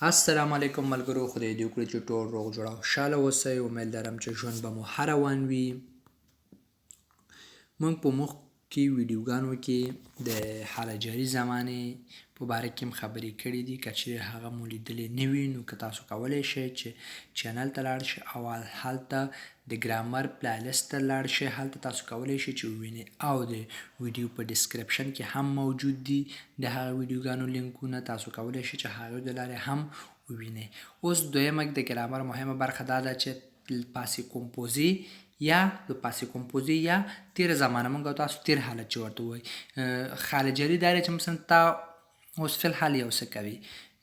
السلام علیکم ملګرو، خدای دې وکړي چې ټول روغ جوړ او خوشحاله اوسئ. امید لرم چې ژوند به مو ښه روان وي. موږ په مخکې ویډیوګانو کې د حال جاري زمانې په باره کې هم خبرې کړې دي. که چیرې هغه مو لیدلې نه وي، نو که تاسو کولی شئ چې چینل ته لاړ شئ او هلته د ګرامر پلایلیست ته لاړ شئ، هلته تاسو کولی شئ چې ووینئ، او د ویډیو په ډیسکرپشن کې هم موجود دي د هغه ویډیوګانو لینکونه، تاسو کولی شئ چې هغې د لارې هم ووینئ. اوس دویمه د ګرامر مهمه برخه دا ده چې passé composé یا د passé composé یا تیره زمانه، مونږ او تاسو تیر حالت چې ورته وایي. حال جاري دا دی چې مثلا تا اوس فی الحال یو څه کوي،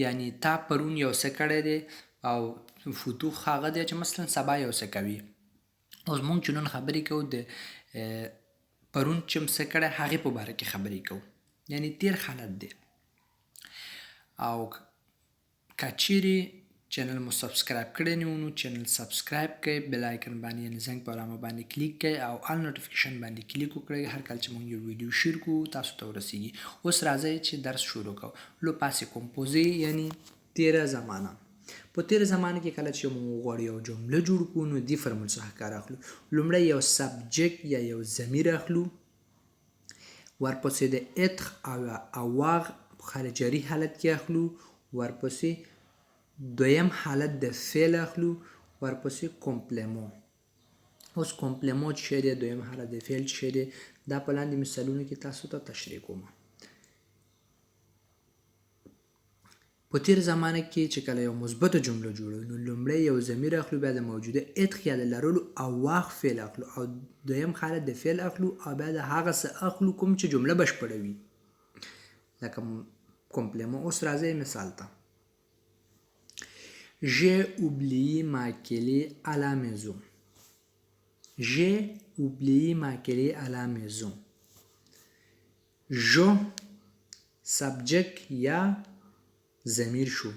یعنی تا پرون یو څه کړی دی، او futur هغه دی چې مثلا سبا یو څه کوي. اوس مونږ چې نن خبرې کوو، د پرون چې څه کړی هغې په باره کې خبرې کوو، یعنی تیر حالت دی. او که چیرې چینل مو subscribe کړی نه، نو چینل subscribe کړئ، bell icon باندې یعنی زنګ په علامه باندې کلیک کړئ او all notification باندې کلیک وکړئ، هر کله چې موږ یو ویډیو share کوو تاسو ته ورسیږي. اوس راځئ چې درس شروع کوو. Le passé composé یعنی تیره زمانه. په تیره زمانه کې کله چې موږ غواړو یو جمله جوړ کړو، نو دې فرمول څخه کار اخلو. لومړی یو subject یا یو ضمیر اخلو، ورپسې د être او avoir په جاري حالت کې اخلو، ورپسې دویم حالت د فعل اخلو، ورپسې complément. اوس complément چې دی، دویم حالت د فعل چې دی، دا په لاندې مثالونو کې تاسو ته تشریح کوم. په تیر زمانه کې چې کله یو مثبته جمله جوړو، نو لومړی یو ضمیر اخلو، بیا د موجوده être یا د لرلو avoir فعل اخلو، او دویم حالت د فعل اخلو، او بیا د هغه څه اخلو کوم چې جمله بشپړوي، لکه complément. اوس راځئ مثال ته. J'ai oublié ma clé à la maison. J'ai oublié ma clé à la maison. Je subject یا ضمیر شو،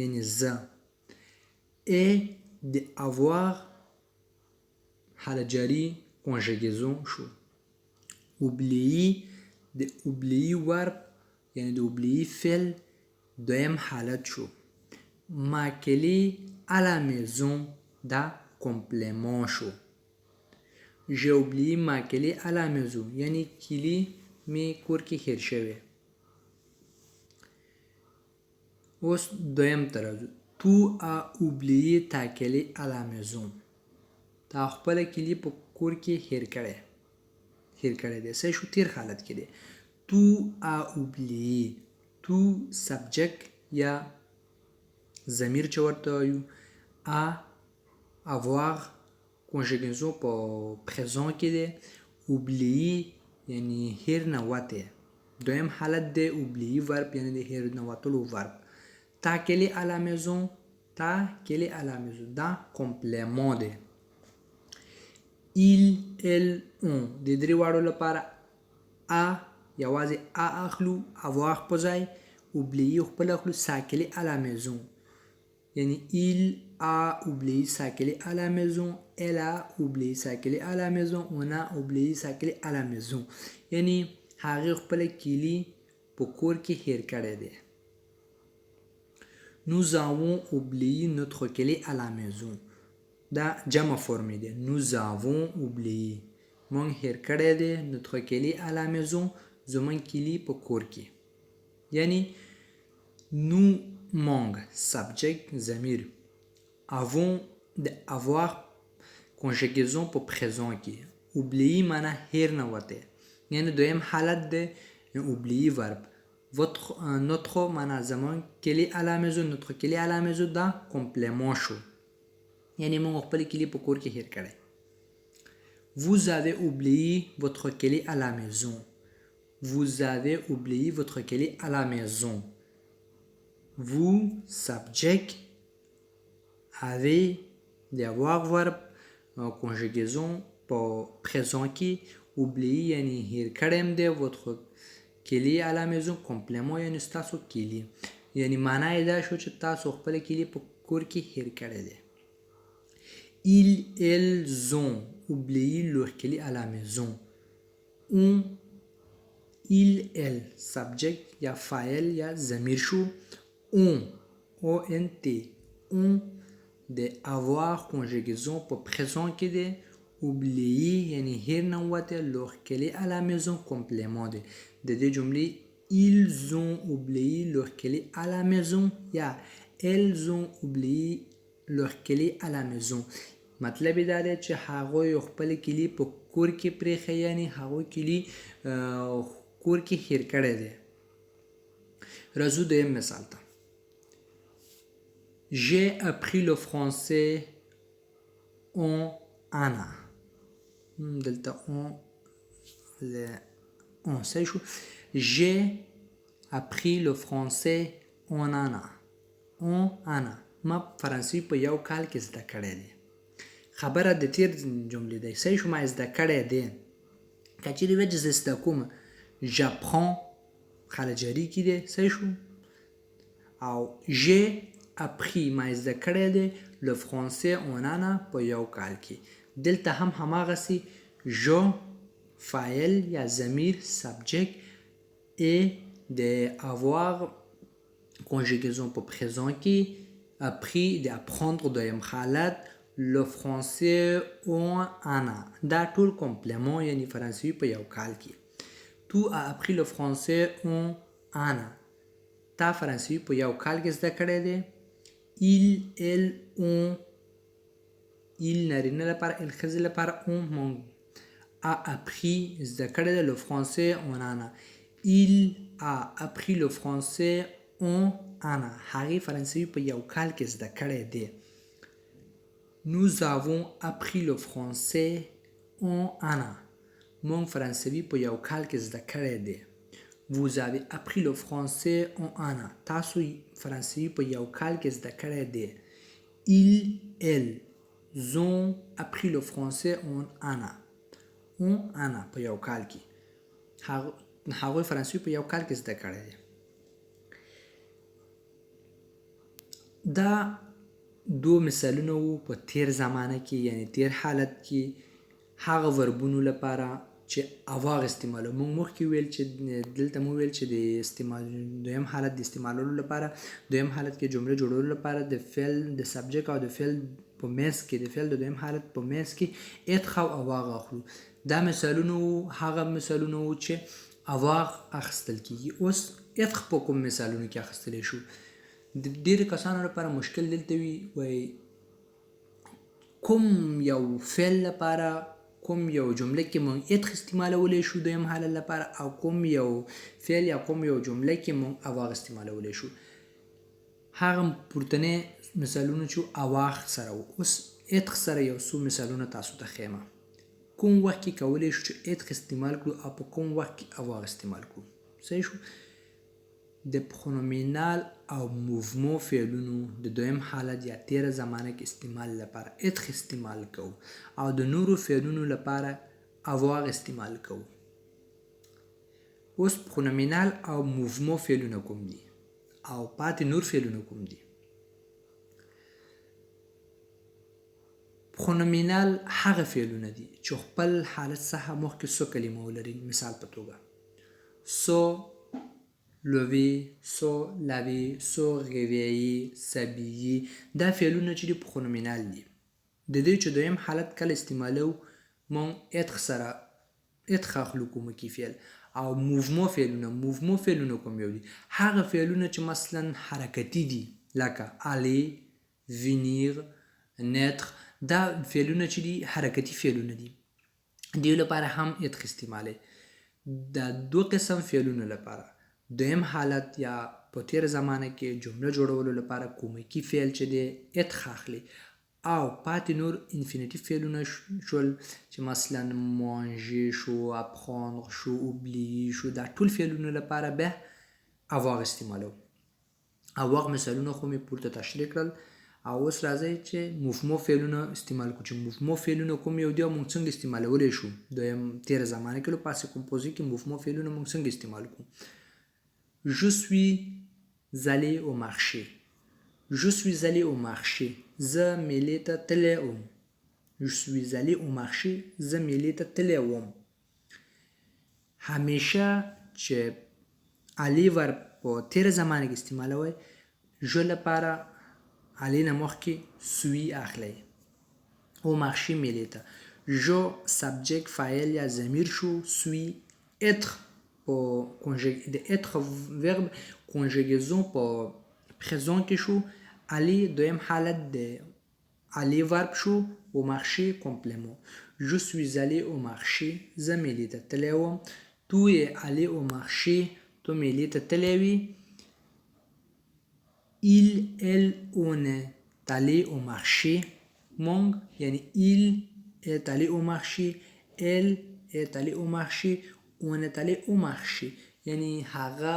یعنی زه، ai د avoir حال جاری conjugaison شو، oublié د oublier verbe یعنی د oublier فعل دویم حالت شو، ma clé à la maison دا complément شو. J'ai oublié ma clé à la maison یعنی کیلي می کور کې هیر شوی. اوس دویم ته راځو. Tu as oublié ta clé à la maison. تا خپله کیلي په کور کې هیر کړی دی. څه شو؟ تیر حالت کې دی. Tu as oublié، tu subject یا ضمیر چې ورته وایو، as avoir conjugaison په présent کې دی، oublié یعنی هیر نه وتی، دویم حالت دی oublier verbe یعنی د هیر نه وتلو verbe، ta clé à la maison، ta clé à la maison دا complément دی. Il، elle، on د درې واړو لپاره a، یوازې a اخلو avoir په ځای، oublié خپل اخلو، sa clé à la maison، یعنی il a oublié sa clé à la maison، elle a oublié sa clé à la maison، on a oublié sa clé à la maison، یعنی هغې خپله کیلي په کور کې هیر کړی دی. Nous avons oublié notre clé à la maison. دا جمع فرم دی. Nous avons oublié مونږ هیر کړی دی، notre clé à la maison زمونږ کیلي په کور کې. یعنی nous مونږ subject ضمیر، avons د avoir conjugaison په présent کې، oublié معنا هیر نه وتی، یعنی دویم حالت دی oublier verbe، votre، notre معنا زمونږ، clé à la maison، notre clé à la maison دا complément شو، یعنی مونږ خپل کیلي په کور کې هیر کړی. Vous avez oublié votre clé à la maison. Vous avez oublié votre clé à la maison. Vous subject، avez د avoir verbe conjugaison په présent کې، oublié یعنی هیر کړی دی، votre clé à la maison complément یعنی ستاسو کیلي، یعنی معنا یې دا شو چې تاسو خپل کیلي په کور کې هیر کړی دی. Ils، elles ont oublié leur clé à la maison. Ont، ils، elles subject یا فاعل یا ضمیر شو، ont O N T ont د avoir conjugaison په présent کې دی. Oublié یعنی هیر ننوتی، leur clé à la maison complément دی د دې جملې. Ils ont oublié leur clé à la maison یا elles ont oublié leur clé à la maison. مطلب یې دا دی چې هغوی خپل کلي په کور کې پرېښی، یعنی هغوی کلي کور کې هیر کړی دی. راځو دویم مثال ته. J'ai appris le français en un an. دلته en le en صحیح شو. J'ai appris le français en un an. En un an، ما فرانسوي په یو کال کې زده کړی دی. خبره د تیر جملې دی، صحیح شو؟ ما زده کړی دی. که چیرې وایي چې زه زده کوم، j'apprends حال جاری کې دی، صحیح شو؟ او j'ai appris ما زده کړی دی le français en un an په یو کال کې. دلته هم هماغسې je فاعل یا ضمیر subject et د avoir conjugaison په présent کې، appris د apprendre دویم حالت، le français en un an دا ټول complément، یعنی فرانسوي په یو کال کې. Tu as appris le français en un an، تا فرانسوي په یو کال کې زده کړی دی. Il، elle ont، il نارینه لپاره، elle ښځې لپاره، ont مونږ، a appris زده کړی دی le français en un an. Il a appris le français en un an، هغې فرانسوي په یو کال کې زده کړی دی. Nous avons appris le français en un an، مونږ فرانسوي په یو کال کې زده کړی دی. Vous avez appris le français en un an، تاسو فرانسوي په یو کال کې زده کړی دی. Ils، elles ont appris le français en un an. En un an په یو کال کې، هغوی فرانسوي په یو کال کې زده کړی دی. دا دو مثالونه وو په تیر زمانه کې، یعنی تیر حالت کې، هغه وربونو لپاره چې avoir استعمالو. موږ مخکې ویل چې دلته مو ویل چې د استعمال دویم حالت د استعمالولو لپاره، دویم حالت کې جمله جوړولو لپاره د فعل د subject او د فعل په منځ کې، د فعل د دویم حالت په منځ کې être او avoir اخلو. دا مثالونه وو، هغه مثالونه وو چې avoir اخیستل کیږي. اوس être په کوم مثالونو کې اخیستلی شو؟ د ډېرو کسانو لپاره مشکل دلته وي، وایي کوم یو فعل لپاره کوم یو جمله کې مونږ être استعمالولی شو دویم حالت لپاره، او کوم یو فعل یا کوم یو جمله کې مونږ avoir استعمالولی شو. هغه پورتنی مثالونه چې avoir سره وو، اوس être سره یو څو مثالونه تاسو ته ښیم. کوم وخت کې کولی شو چې être استعمال کړو او په کوم وخت کې avoir استعمال کړو؟ صحیح شو؟ د pronominal او mouvement فعلونو د دویم حالت یا تیره زمانه کې استعمال لپاره être استعمال کوو او د نورو فعلونو لپاره avoir استعمال کوو. اوس pronominal او mouvement فعلونه کوم دي او پاتې نور فعلونه کوم دي؟ pronominal هغه فعلونه دي چې خپل حالت څخه مخکې څو کلمه ولري. مثال په توګه se lever، se laver، se réveiller، s'habiller، دا فعلونه چې دي pronominal دي. د دې چې دویم حالت کله استعمالو مونږ être سره être اخلو کومکي فعل. او mouvement فعلونه، mouvement فعلونه کوم یو دي؟ هغه فعلونه چې مثلا حرکتي دي، لکه aller، venir، naître، دا فعلونه چې دي حرکتي فعلونه دي، دیو لپاره هم être استعمالوي. دا دوه قسم فعلونو لپاره دویم حالت یا په تیره زمانه کې جمله جوړولو لپاره کومکي فعل چې دی être اخلي، او پاتې نور infinitif فعلونه شول چې مثلا manger شو، apprendre شو، oublier شو، دا ټول فعلونو لپاره به avoir استعمالو. avoir مثالونه خو مې پورته تشریح کړل. او اوس راځئ چې mouvement فعلونه استعمال کړو، چې mouvement فعلونه کوم یو دی او موږ څنګه استعمالولی شو دویم تیره زمانه کې، passé composé کې mouvement فعلونه موږ څنګه استعمال کړو. Je suis allé au marché. Je suis allé au marché. زه میلې ته تللی وم. Je suis allé au marché. زه میلې ته تللی وم. همیشه چې aller verbe په تیره زمانه کې استعمالوئ، Je لپاره aller نه مخکې suis اخلئ. Au marché میلې ته. Je subject فاعل یا ضمیر شو، suis être په د être verbe conjugaison په présent کې شو، aller دویم حالت د aller verbe شو، au marché complément. Je suis allé au marché، زه میلې ته تللی وم. Tu es allé au marché، تو میلې ته تللی وې. Il, elle, on est allé au marché. مونږ یعنی il est allé au marché، elle est allée au marché، on est allé au marché. یعنی هغه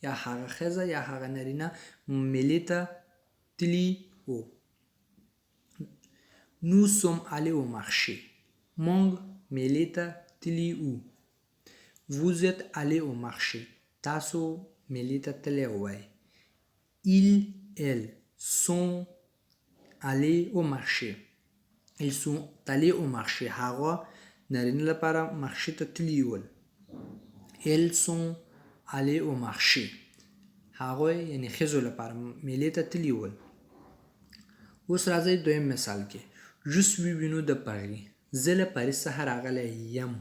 یا هغه ښځه یا هغه نارینه میلې ته تلي وو. Nous sommes allés au marché. مونږ میلې ته تلي وو. Vous êtes allés au marché. تاسو میلې ته تللی وئ. Ils, elles sont allés au marché. Ils sont allés au marché. هغه نارینه لپاره marché ته تللي ول. Elles sont allées au marché. هغوی یعنی ښځو لپاره میلې ته تللي ول. اوس راځئ دویم مثال کې. Je suis venu de Paris. زه له پاریس څخه راغلی یم.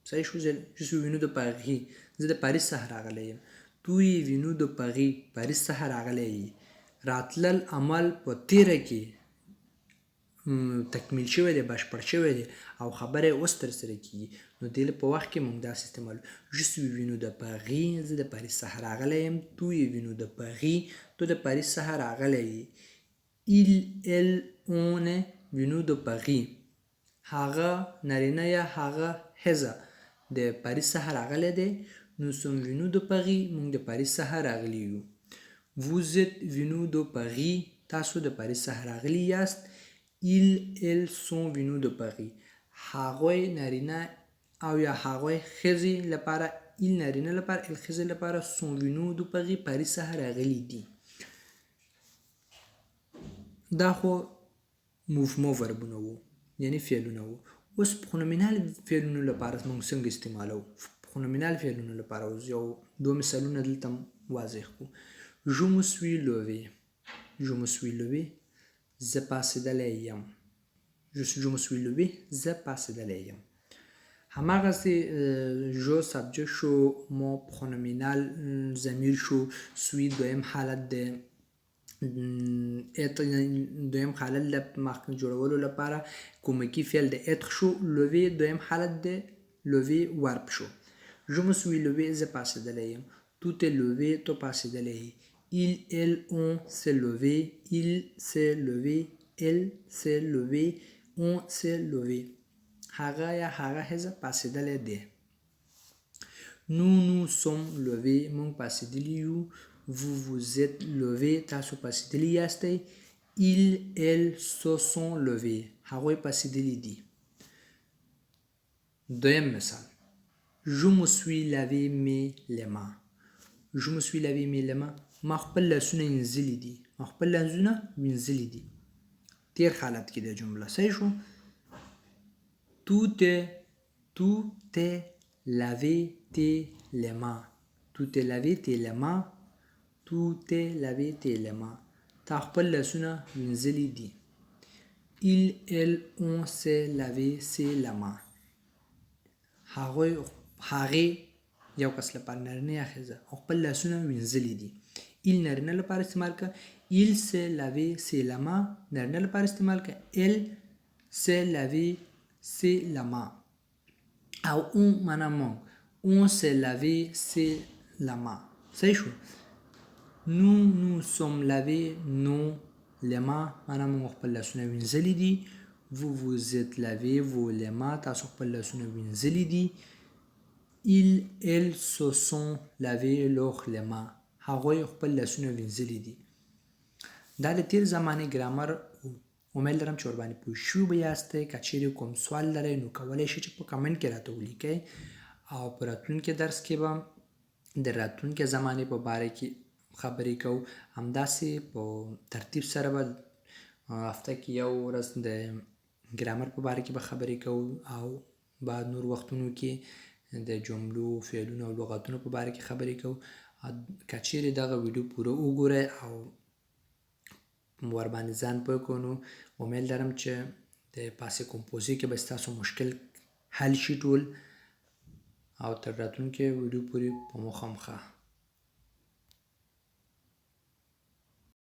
صحیح شو. Je suis venu de Paris، زه د پاریس څخه راغلی یم. Tu es venu de Paris، پاریس څخه راغلی یې. راتلل عمل په تیره کې تکمیل شوی دی، بشپړ شوی دی او خبره یې اوس ترسره کیږي. نو دې په وخت کې موږ داسې استعمالو. Je suis venu de Paris، زه د پاریس څخه راغلی یم. Tu es venu de Paris، تو د پاریس څخه راغلی یې. Il, elle, on est venu de Paris. هغه نارینه یا هغه ښځه د پاریس څخه راغلی دی. Nous sommes venus de Paris، موږ د پاریس څخه راغلي یو. Vous êtes venus de Paris، تاسو د پاریس څخه راغلي یاست. Ils, elles sont venus de Paris. هغوی نارینه او یا هغوی ښځې لپاره، ils نارینه لپاره، elles ښځې لپاره، sont venus de Paris، پاریس څخه راغلي دي. دا خو mouvement verb ونه وو، یعنی فعلونه وو. اوس pronominal فعلونو لپاره موږ څنګه استعمالوو؟ Pronominal فعلونو لپاره اوس یو دوه مثالونه دلته واضح کړو. Je me suis levé. Je me suis levé، زه پاڅېدلی یم. Je me suis levé، زه پاڅېدلی یم. هماغسې je subject شو، me pronominal ضمیر شو، suis دویم حالت دی دویم حالت د مخ جوړولو لپاره کومکی فعل د être شو، lever دویم حالت دی lever verbe شو. Je me suis levé، زه پاڅېدلی یم. Tu t'es levé، تو پاڅېدلی یې. Il, elle, on s'est levé. Il s'est levé، elle s'est levé، on s'est levé. هغه یا هغه ښځه پاڅېدلی دی. Nous nous sommes levés، موږ پاڅېدلي یو. Vous vous êtes levés، تاسو پاڅېدلي یاستئ. Ils, elles se sont levés، هغوی پاڅېدلي دي. دویم مثال. Je me suis lavé mes les mains. Je me suis lavé mes les mains، ما خپل لاسونه وینځلي دي. ما خپل لاسونه وینځلي دي، تیر حالت کې د جمله. صحیح شو. Tu t'es lavé tes les mains. Tu t'es lavé tes les mains. Tu t'es lavé tes les mains، تا خپل لاسونه وینځلي دي. Il, elle, on s'est lavé ses les mains. هغوی، هغې، یو کس لپاره نارینه یا ښځه خپل لاسونه وینځلي دي. Il نارینه لپاره استعمال که، il s'est lavé ses les mains نارینه لپاره استعمال که، elle s'est lavé ses les mains. او on معنا مونږ، on s'est lavé ses les mains. صحیح شو. Nous nous sommes lavé nos les mains معنا مونږ خپل لاسونه وینځلي دي. Vous vous êtes lavé vos les mains، تاسو خپل لاسونه وینځلي دي. Ils, elles se sont lavé leurs les mains، هغوی خپل لاسونه وینځلي دي. دا د تیر زمانې ګرامر. امید لرم چې ورباندې پوه شوي به یاستئ. که چیرې کوم سوال لرئ نو کولی شئ چې په کمنټ کې راته ولیکئ او په راتلونکي درس کې به د راتلونکي زمانې په باره کې خبرې کوو. همداسې په ترتیب سره به هفته کې یو ورځ د ګرامر په باره کې به خبرې کوو او بعد نور وختونو کې د جملو، فعلونو او لغاتونو په باره کې خبرې کوو. که چیرې دغه ویډیو پوره وګورئ او ورباندې ځان پوه کړو نو امید لرم چې د پاسې کمپوزي کې به ستاسو مشکل حل شي ټول. او تر راتلونکې ویډیو پورې په موخه مخه.